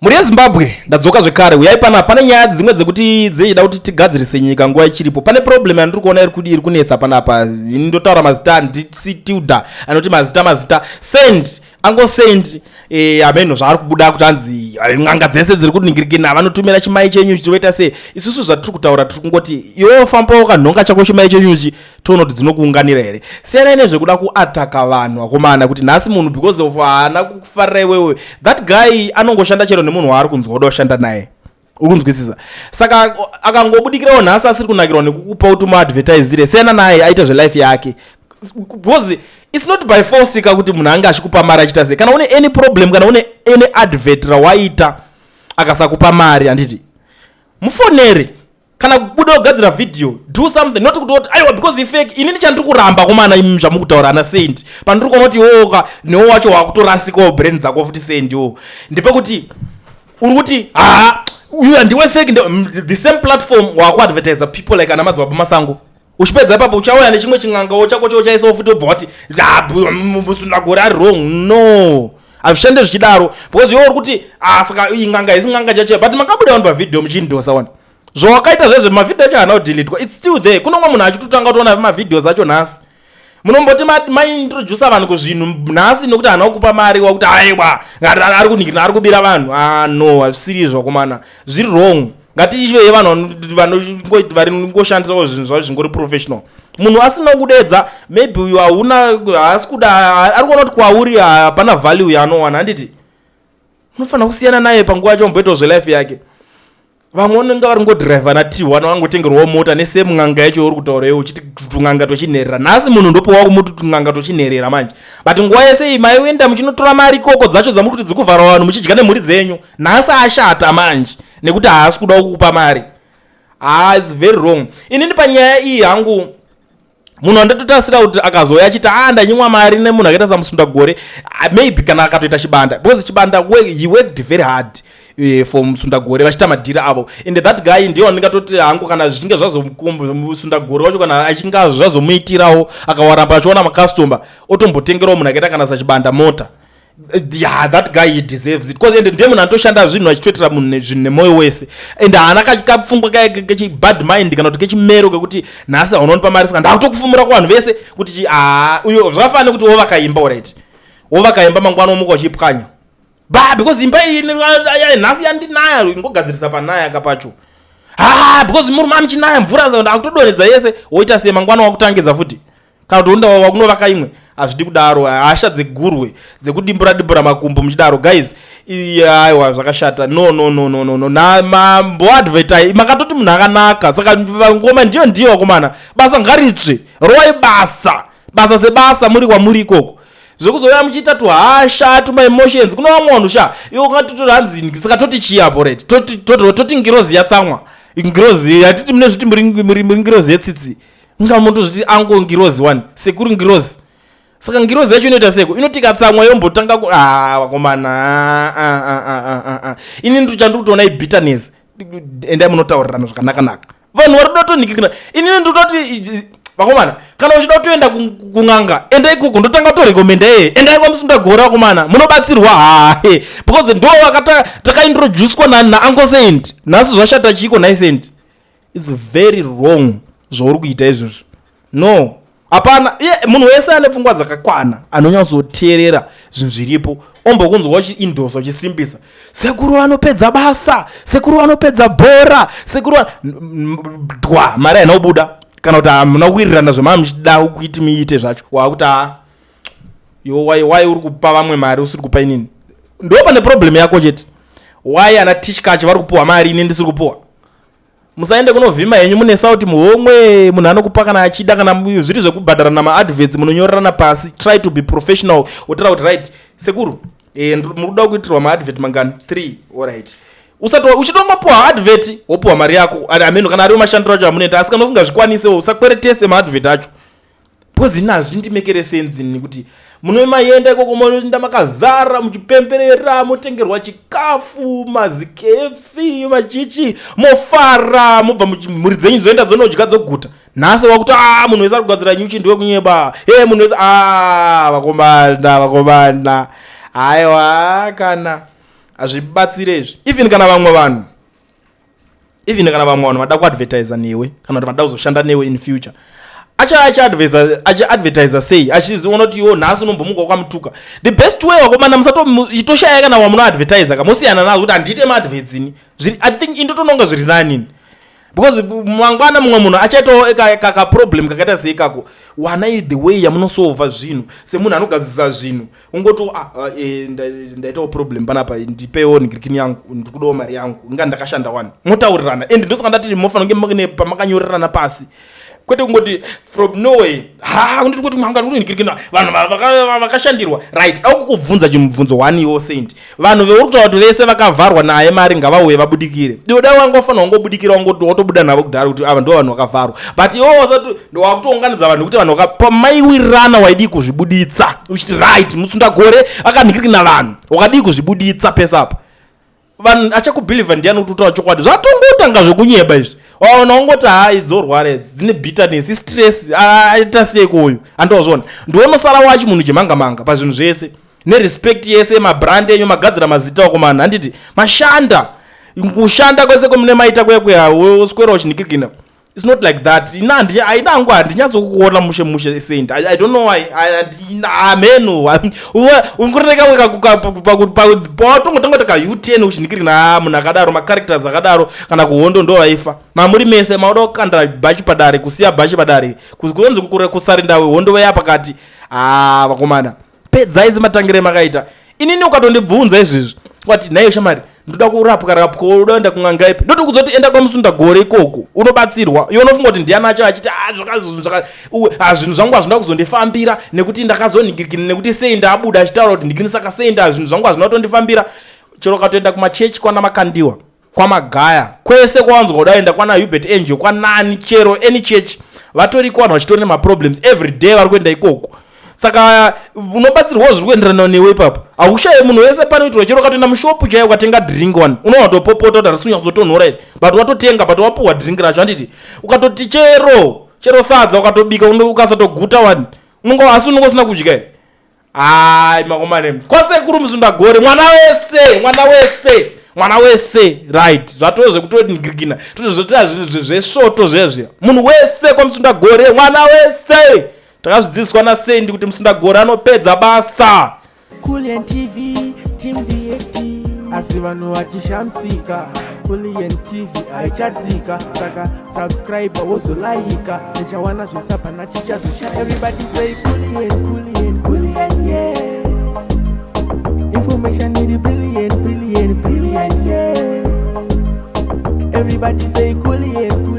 Mhuri yeZimbabwe, ndadzoka zvekare. Uyai panapa, pane nyaya dzimwe dzekuti dzichida kuti tigadzirise nyika nguva ichiripo. Pane problem yandiri kuona iri kudi iri kunetsa panapa. Ini ndotaura mazita, ndisi Tilda anoti mazita mazita. Send ango send hameno zvaari kubuda kuti hanzi n'anga dzese dziri kuningirikina vanotumira chimai chenyu chichiita sei. Isusu zvatiri kutaura tiri kungoti iwe famba wakanhonga chako chimai chenyu ichi, toona kuti dzinokuunganira here. Siyanai nezvekuda kuataka vanhu, vakomana, kuti nhasi munhu because of haana kufarira iwewe. That guy anongoshanda chero nemunhu waari kunzwa uda kushanda naye, uri kunzwisisa? Saka akangobudikirawo nhasi asiri kunakirwa nekukupa kuti umuadvertisire, siyana naye aita zvelife yake, because it's not by force ka kuti munhu ange achikupa mari achiita sei. Kana une any problem, kana une any advert rawaita akasakupa mari, handiti mufonere kana kubuda kugadzira video, do something, not kuti oti aiwa because ifake. Inini chandiri kuramba komana, imi zvamukutaura ana Saint, pandiri kuona kuti iwoka newo wacho wakutorasikawo brain dzako futi, Saint iwo ndepekuti uri kuti ha, uyu handiwe fake. The same platform wakuadvertisa people like ana Madzibaba Masango. Uchipedza ipapo uchauya nechimwe chin'angawo chako chochaisawo futi, wobva wati Musundagore ari wrong. No, hazvishande zvichidaro, because iwe uri kuti, ah, saka iyi n'anga isi n'anga chacho, but makabuda wani pavhidhiyo muchindosa wani zvawakaita zvezve. Mavhidhiyo acho haana kudeletwa, it's still there. Kuno umwe munhu achitotanga kutoona mavideos acho nhasi. Munomboti maintrodusa vanhu kuzvinhu nhasi nekuti haana kukupa mari, wakuti aiwa, ari kuningirina, ari kubira vanhu. Ah, no, hazvisiri izvo, komana, zviri wrong. Ngativei vanhu vari ngoshandisawo zvinhu zvavo zvingori professional. Munhu asina kudedza, maybe uyu hauna, haasi kuda, ari kuona kuti kwauri hapana value yaanowana, handiti unofanira kusiyana naye panguva yacho, omboitawo zvelife yake. Vamwe vanenge vari ngodhiraivha na T1, vangotengerwawo mota nesame n'anga yacho uri kutaura iwe uchiti tun'anga twechinherera. Nhasi munhu ndopowa kumuti tun'anga twechinherera manje, but nguva yese iyi maienda muchinotora mari ikoko dzacho dzamuri kuti dzikuvhara vanhu, muchidya nemhuri dzenyu. Nhasi ashata manje nekuti haasi kuda kukupa mari. Ah, it's very wrong. Inini panyaya iyi hangu, munhu wandatotasira kuti akazouya achiti a ndanyimwa mari nemunhu akaita saMusundagore, ah, maybe kana akatoita Chibanda, because Chibanda he worked very hard for Musundagore vachiita madhiri avo, and that guy ndiye wandingatoti hangu kana zvichinge zvazomusundagore wacho, kana achinge zvazomuitirawo, akawaramba achiona makastoma, otombotengerawo munhu akaita kana saChibanda mota. Yeah, that guy, he deserves it, because ende ndiye munhu anotoshanda zvinhu achitoitira munhu zvinhu nemwoyo wese, and haana kapfungwa kechibad mind kana kuti kechimero kekuti nhasi haunonipa mari saka ndakutokufumura kuvanhu vese kuti chi haa. Uyo zvakafanana nekuti wovaka imba, alright, wovaka imba, mangwana womuka uchipwanya ba because imba iyi nhasi yandinaya, ingogadzirisa panaya kapacho. Ha, because murume amuchinaya mvura, saka ndakutodonhedza yese, woita sei? Mangwana wakutangidza futi kana kuti unda wakunovaka imwe. Hazvidi kudaro, hasha dzegurwe dzekudimbura dimbura makumbo muchidaro, guys. Aiwa, zvakashata. No, no, no, no, no, no. Mamboadvertise makatoti munhu akanaka, saka ngoma ndiyo ndiyo. Vakomana, basa ngaritsve, rowai basa, basa sebasa muri kwamuri ikoko. Zvekuzouya muchiita tuhasha, tumaemotions, kuno vamwe vanhu sha, iwo ungatotora hanzi saka toti chiyapo, right? Toti ngirozi yatsamwa, ngirozi yatiti mune zviti muri ngirozi yetsitsi, ungamotozviti ango ngirozi one, sekuru ngirozi. Saka ngirozi yacho inoita seko inoti ikatsamwa yombotanga ku, ah, vakomana, ah, ah, ah, ah, ah, ah. Ini ndo chandiri kutoona ibitterness. Endai munotaurirana zvakanaka-naka, vanhu vari kuda kutonikirina. Inini ndototi, vakomana, kana uchida kutoenda kun'anga, enda ikoko. Ndotanga kutorekomenda eye, endai kwaMusundagore, vakomana, munobatsirwa. Hahe, because ndo vakata takaintroducwa naAngo Saint. Nhasi zvashata chiko nhai, Saint? It's very wrong zvauri kuita izvozvo. No, hapana. Iye munhu wese ane pfungwa dzakakwana anonyatsoteerera zvinhu zviripo, ombokunzwa uchiindosa, uchisimbisa sekuru vanopedza basa, sekuru vanopedza bhora, sekuru dwa mari haina kubuda kana kuti hamuna kuwirirana zvemaa muchida kuiti muite zvacho, waakuti a iwe why uri kupa vamwe mari usiri kupa inini? Ndo pane problem yako chete. Why ana Tichkachi vari kupuwa mari, ini ndisiri kupuwa? Musaende kunovhima henyu mune sauti muhomwe. Munhu anokupa kana achida. Kana zviri zvekubhadhara namaadverts, munonyorerana pasi. Try to be professional, wotaura kuti right, sekuru, muri kuda kuitirwa maadvert mangani? 3, alright. Usati uchitongopuwa advert, wopuwa mari yako. Ameno kana ariwo mashandiro acho amunoita, asi kana usingazvikwanisewo, usakweretese maadvert acho, because ini hazvindimekere sense ini kuti munomaenda ikoko, munoenda makazara muchipemberera, motengerwa chikafu, mazi KFC, machichi, mofara, mobva mhuri dzenyu dzoenda dzonodya dzoguta. Nhasi wakuti a munhu wese ari kugadzira nyuchi ndiwe kunyeba e munhu wese a vakomana, vakomana, aiwa kana. Hazvibatsire izvi. Even kana vamwe vanhu, even kana vamwe vanhu vada kuadvertisa newe kana kuti vada kuzoshanda newe in future, achiadvertisa sei achiziona kuti iwo nhasi unombomuka wakamutuka? The best way, wakomana, musatoitoshaya kana wamunoadvertisa kamosiyana nazvo kuti handiite maadverts ini. I think indotononga zviri nanini because mangwana mumwe munhu achaitawo kaproblem kakaita sei kako. Wanai the way yamunosolva zvinhu semunhu anogadzirisa zvinhu. Ungoti, "Ah, ah, ndaitawo problem panapa, ndipewo nigirikini yangu, ndikudawo mari yangu, inga ndakashanda wani." Motaurirana. And ndosaka ndati mofanira kunge mune pamakanyorerana pasi, kwete kungoti from nowhere, ha, unditi kuti manga nigirikini vanhu vakashandirwa. Right, da kukubvunza chimubvunzo one iwo, Saint. Vanhu veuri kutaura kuti vese vakavharwa naye mari ngavauye vabudikire. Iwe dai wangofanira wangobudikira, watobuda navo kudhara kuti ava ndo vanhu vakavharwa. But iwo wasati wakutounganidza vanhu kuti vanhu pamaiwirirana, waidii kuzvibuditsa uchiti, "Right, Musundagore akanhikirikina vanhu"? Wakadii kuzvibuditsa pese apa? Vanhu achakubhilivha ndiani kuti utaura chokwadi? Zvatongotanga zvekunyeba izvi. Waona ungoti, "Hai, dzorwara idzi, dzine bitterness, istress, aita seiko uyu?" Andozvona ndionosara wachi munhu chemangamanga pazvinhu zvese nerespect yese. Mabrand enyu magadzira mazita wakomana, handiti mashanda kushanda kwese kwemune maita kwekuya, uswera uchinikirikina. It's not like that. Ina aina hangu, handinyatsokuona mushe mushe, Saint. I don't know why. Ameno ungoreka pawatongotanga ka U10 uchinikirikina. Ah, munhu akadaro, macharacters akadaro, kana kuhondo ndo vaifa mamuri mese. Mauda kukandira bhachi padare, kusiya bhachi padare, kunonzi kusarinda hondo veya pakati. Ah, vakomana, pedzai sematangire makaita. Inini ukatondibvunza izvezvi wati, "Nhaiyo shamari, ndoda kurapwa rapwa, uda kuenda kun'anga ipi?" Ndotokudza kuti enda kwaMusundagore ikoko, unobatsirwa. Iwe unofunga kuti ndiani acho achiti, "Ah, ah, zvinhu zvangu hazvina kuzondifambira nekuti ndakazonhingirikina, nekuti sei ndabuda achitaura kuti ndikini, saka sei nda zvinhu zvangu hazvina kutondifambira?" Chero ukatoenda kumachechi kwana Makandiwa, kwaMagaya, kwese kwawanzwa kudaenda, kwana Hubert Angel, kwanani, chero any church, vatoriko vanhu vachitori nemaproblems every day vari kuenda ikoko. Saka unobatsirwawo zviri kuenderana newe ipapo. Haushaye munhu wese panoitirwa. Chero ukatoenda mushopu chaiyo, ukatenga drink one, unowatopopota kuti harisi kunyatsotonhora iri, but watotenga, but wapuhwa drink racho, handiti? Ukatoti chero sadza ukatobika, ukasatoguta one, unongo asi unonge usina kudya here? Hai, makomane, kwasekuru Musundagore, mwana wese, mwana wese, mwana wese. Right, zvatoo zvekutonigirikina, totozvotoa zvesvoto zvezve. Munhu wese kwaMusundagore, mwana wese. Takazvidzidziswa naSendi kuti Musundagore anopedza basa. Kulian TV, Team VAT, asi vanhu vachishamisika, Kulian TV haichatsika. Saka subscribe, wozolaika, nichawana zvese, hapana chichazosha. Everybody say Kulian, Kulian, Kulian, yeah. Information iri brilliant, brilliant, brilliant, yeah. Everybody say Kulian, Kulian.